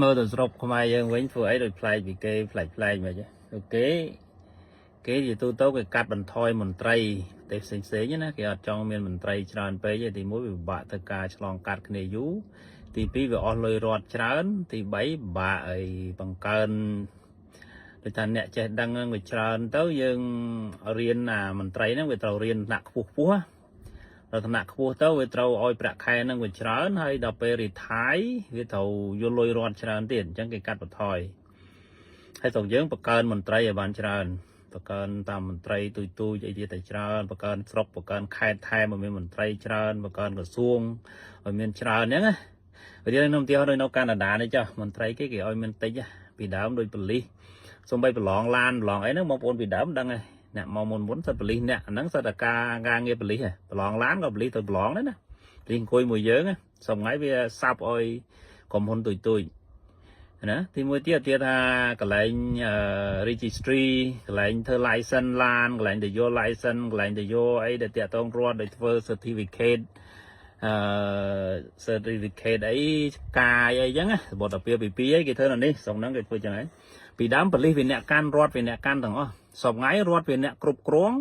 មើលទៅស្រុកខ្មែរយើងវិញធ្វើអីដូចប្លែកពីគេប្លែកប្លែកមកចេះគេគេជាទូទៅគេកាត់បន្ថយមន្ត្រីប្រទេសផ្សេងផ្សេងៗណាគេអត់ចង់មានមន្ត្រីច្រើនពេកទេទីមួយវាពិបាកធ្វើការឆ្លងកាត់គ្នាយូរទីពីរវាអស់លុយរត់ច្រើនទី3ពិបាកអីបង្កើនដូចថាអ្នកចេះដឹងហ្នឹងវាច្រើនទៅយើងរៀនអាមន្ត្រីហ្នឹងវាត្រូវរៀនថ្នាក់ខ្ពស់ខ្ពស់ណា ដល់ថ្នាក់ខ្ពស់ទៅវាត្រូវឲ្យប្រាក់ខែហ្នឹងវាច្រើនហើយដល់ពេល retire វាត្រូវយកលុយរត់ច្រើនទៀតអញ្ចឹងគេកាត់បន្ថយហើយស្រុកយើងបង្កើនមន្ត្រីឲ្យបានច្រើនបង្កើនតាមមន្ត្រីទូចទូចអីទៀតតែច្រើនបង្កើនស្រុកបង្កើនខេត្តថែមឲ្យមានមន្ត្រីច្រើនបង្កើនក្រសួងឲ្យមានច្រើនអញ្ចឹងណាឧទាហរណ៍ខ្ញុំឧទាហរណ៍ដូចនៅកាណាដានេះចុះមន្ត្រីគេគេឲ្យមានតិចណាពីដើមដូចប៉ូលីសសំបីប្រឡងឡានប្រឡងអីហ្នឹងបងប្អូនពីដើមដឹងហើយអ្នកមកមុនមុនសិតប៉ូលីសអ្នកហ្នឹងសិតតែការការងារប៉ូលីសហ៎ប្រឡងឡានក៏ប៉ូលីសទៅប្រឡងដែរណាប៉ូលីសអង្គុយមួយយើងណាសប្ងៃវាសាប់ឲ្យក្រុមហ៊ុនទូចទូចណាទីមួយទៀតទៀតថាកន្លែង registry កន្លែងធ្វើ license ឡានកន្លែងទៅយក license កន្លែងទៅយកអីដែលតាក់ទងរដ្ឋដែលធ្វើ certificate អឺ certificate អីកាយអីចឹងណាសបុតអាពាហ៍ពិពាហ៍អីគេធ្វើនៅនេះស្រុកហ្នឹងគេធ្វើចឹងហើយពីដើមប៉ូលីសវាអ្នកកាន់រដ្ឋវាអ្នកកាន់ទាំងអស់សប្ងៃរដ្ឋវាអ្នកគ្រប់គ្រង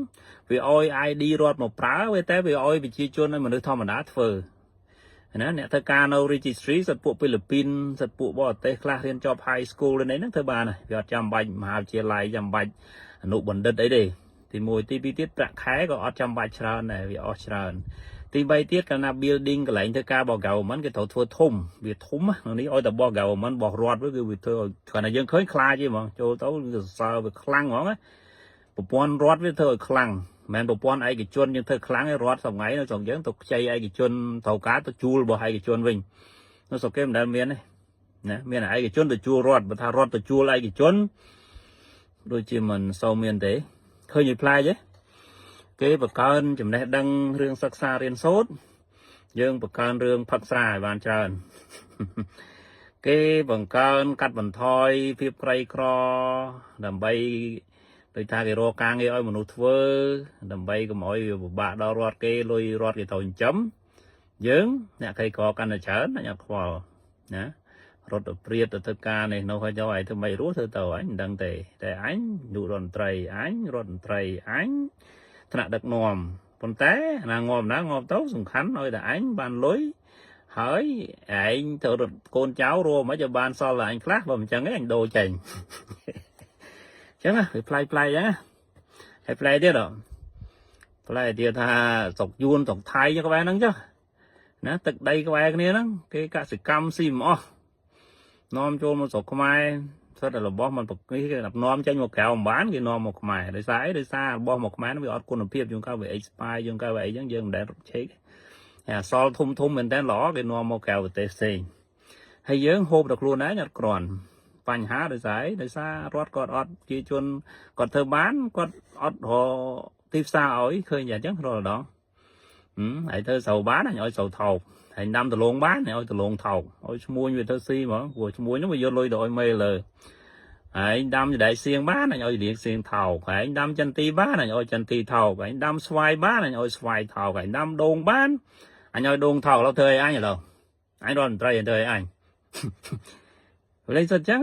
វាអោយ ID រដ្ឋមកប្រើវាតែវាអោយប្រជាជនឲ្យមនុស្សធម្មតាធ្វើណាអ្នកធ្វើការនៅ registry សិតពួកហ្វីលីពីនសិតពួកបរទេសខ្លះរៀនចប់ high school នេះហ្នឹងធ្វើបានហើយវាអត់ចាំបាច់មហាវិទ្យាល័យចាំបាច់អនុបណ្ឌិតអីទេទី1ទី2ទៀតប្រាក់ខែក៏អត់ចាំបាច់ច្រើនដែរវាអស់ច្រើនទី3ទៀតកាលណា building កន្លែងធ្វើការរបស់ government គេត្រូវធ្វើធំវាធំណានេះឲ្យតែរបស់ government របស់រដ្ឋវាគឺវាធ្វើឲ្យគ្រាន់តែយើងឃើញខ្លាចទេហ្មងចូលទៅវាសរសើរវាខ្លាំងហ្មងណាប្រព័ន្ធរដ្ឋវាធ្វើឲ្យខ្លាំងមិនមែនប្រព័ន្ធឯកជនយើងធ្វើខ្លាំងទេរដ្ឋសម័យនៅស្រុកយើងទៅខ្ចីឯកជនត្រូវការទៅជួលរបស់ឯកជនវិញនៅស្រុកគេមិនដែលមានទេណាមានឯកជនទៅជួលរដ្ឋបើថារដ្ឋទៅជួលឯកជនដូចជាមិនសូវមានទេឃើញឲ្យប្លែកទេគេបង្កើនចំណេះដឹងរឿងសិក្សារៀនសូត្រយើងបង្កើនរឿងផឹកស្រាឲ្យបានច្រើន គេបង្កើនកាត់បន្ថយភាពក្រីក្រដើម្បីដូចថាគេរកការងារឲ្យមនុស្សធ្វើដើម្បីកុំឲ្យវាពិបាកដល់រដ្ឋគេលុយរដ្ឋគេត្រូវចិញ្ចឹមយើងអ្នកក្រីក្រកាន់តែច្រើនអ្នកអត់ខ្វល់ណារត់ទៅព្រាតទៅធ្វើការនេះនោះហើយចូលឲ្យធ្វើម៉េចរស់ធ្វើទៅអញមិនដឹងទេតែអញនាយករដ្ឋមន្ត្រីអញរដ្ឋមន្ត្រីអញថ្នាក់ដឹកនាំប៉ុន្តែណាងាប់ណាងាប់ទៅសំខាន់ឲ្យតែអញបានលុយហើយឯងទៅរត់កូនចៅរួមមិនឲ្យបានសល់តែអញខ្លះបើមិនចឹងទេអញដូរចេញ ចឹងណាវាប្លែកប្លែកចឹងណាហើយប្លែកទៀតហ៎ប្លែកទៀតថាស្រុកយួនស្រុកថៃក្បែរហ្នឹងចុះណាទឹកដីក្បែរគ្នាហ្នឹងគេកសិកម្មស៊ីមិនអស់នាំចូលមកស្រុកខ្មែរសុទ្ធតែរបស់มันប្រនេះគេនាំចេញមកក្រៅមិនបានគេនាំមកខ្មែរដោយសារអីដោយសាររបស់មកខ្មែរហ្នឹងវាអត់គុណភាពជួនកាលវា expire ជួនកាលវាអីចឹងយើងមិនដែលឆេកហើយអាសល់ធំធំមែនតើល្អគេនាំមកក្រៅប្រទេសផ្សេងហើយយើងហូបតែខ្លួនឯងអត់គ្រាន់បញ្ហាដោយសារអីដោយសាររដ្ឋគាត់អត់ជាជនគាត់ធ្វើបានគាត់អត់រកទីផ្សារឲ្យឃើញយ៉ាងអញ្ចឹងរាល់ដងហឹមហើយធ្វើស្រូវបានអញឲ្យស្រូវថោកហើយដាំដលងបានឲ្យដលងថោកឲ្យឈ្មួញវាធ្វើស៊ីហ្មងព្រោះឈ្មួញហ្នឹងវាយកលុយទៅឲ្យមេលើហើយដាំចដៃសៀងបានអញឲ្យរៀងសៀងថោកហើយដាំចន្ទីបានអញឲ្យចន្ទីថោកហើយដាំស្វាយបានអញឲ្យស្វាយថោកហើយដាំដូងបានអញឲ្យដូងថោកឥឡូវធ្វើឲ្យអញឥឡូវអញរដ្ឋមន្ត្រីធ្វើឲ្យអញ លេងសិតចឹង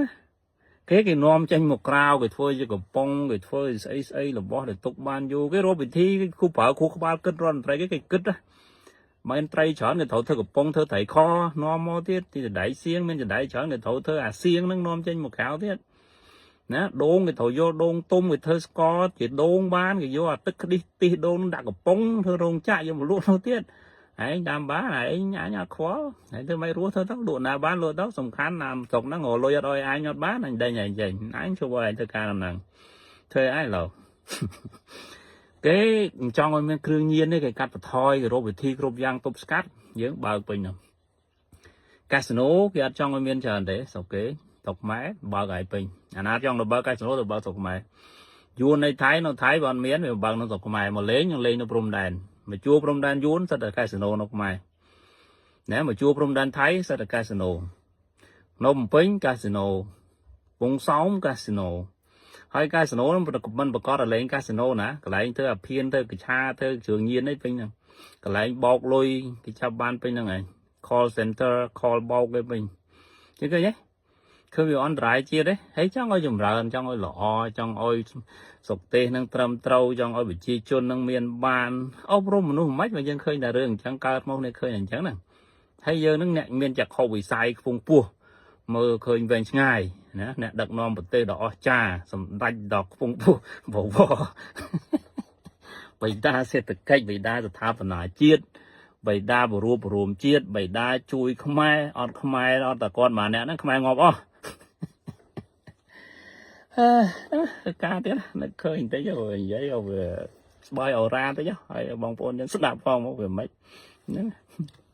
គេគេនាំចេញមកក្រៅគេធ្វើជាកំប៉ុងគេធ្វើស្អីស្អីរបស់ដែលទុកបានយូរគេរកវិធីគេគូប្រើគូក្បាលគិតរដ្ឋមន្ត្រីគេគេគិតណាមិនត្រីច្រើនគេត្រូវធ្វើកំប៉ុងធ្វើត្រីខនាំមកទៀតទីដៃសៀងមានដៃច្រើនគេត្រូវធ្វើអាសៀងហ្នឹងនាំចេញមកក្រៅទៀតណាដូងគេត្រូវយកដូងទុំគេធ្វើស្ករជាដូងបានគេយកអាទឹកក្ដិះទីដូងដាក់កំប៉ុងធ្វើរោងចក្រយកមកលក់នោះទៀតឯងតាមបានឯងអញអត់ខ្វល់ហើយធ្វើមិនរស់ធ្វើទៅលក់ណាបានលក់ទៅសំខាន់ណាស្រុកហ្នឹងរលុយអត់ឲ្យអញអត់បានអញដេញឯងចេញអញជួយឲ្យឯងធ្វើការហ្នឹងធ្វើអីឡូវ គេមិនចង់ឲ្យមានគ្រឿងញៀនទេគេកាត់បន្ថយគេរកវិធីគ្រប់យ៉ាងទប់ស្កាត់យើងបើកពេញនោះកាស៊ីណូគេអត់ចង់ឲ្យមានច្រើនទេស្រុកគេស្រុកខ្មែរបើកឲ្យពេញអាណាចង់ទៅបើកកាស៊ីណូទៅបើកស្រុកខ្មែរយួននៅថៃនៅថៃបើអត់មានវាបើកនៅស្រុកខ្មែរមកលេងនឹងលេងនៅព្រំដែនមកជួព្រំដែនយួនសិតតែកាស៊ីណូនៅខ្មែរណែមកជួព្រំដែនថៃសិតតែកាស៊ីណូនៅភ្នំពេញកាស៊ីណូពងសោមកាស៊ីណូហើយកាស៊ីណូហ្នឹងមិនប្រកាសតែលេងកាស៊ីណូណាកន្លែងធ្វើអាភៀនធ្វើកឆាធ្វើគ្រឿងញៀនអីពេញហ្នឹងកន្លែងបោកលុយគេចាប់បានពេញហ្នឹងឯង call center call បោកគេពេញ ចឹងឃើញទេឃើញវាអន្តរាយជាតិទេហើយចង់ឲ្យចម្រើនចង់ឲ្យល្អចង់ឲ្យស្រុកទេសនឹងត្រឹមត្រូវចង់ឲ្យប្រជាជននឹងមានបានអប់រំមនុស្សមិនបើយើងឃើញតែរឿងអញ្ចឹងកើតមកនេះឃើញអញ្ចឹងហ្នឹងហើយយើងនឹងអ្នកមានចក្ខុវិស័យខ្ពង់ខ្ពស់មើលឃើញវែងឆ្ងាយណាអ្នកដឹកនាំប្រទេសដ៏អស្ចារ្យសម្ដេចដ៏ខ្ពង់ខ្ពស់បវរបិតាសេដ្ឋកិច្ចបិតាស្ថាបនាជាតិបិតាបរួបរួមជាតិបិតាជួយខ្មែរអត់ខ្មែរអត់តែគាត់មួយអ្នកហ្នឹងខ្មែរងាប់អស់អឺការទៀតនឹកឃើញបន្តិចនិយាយវាស្បាយអូរ៉ាតិចហើយបងប្អូនយើងស្ដាប់ផងមកវាមិនហ្នឹង។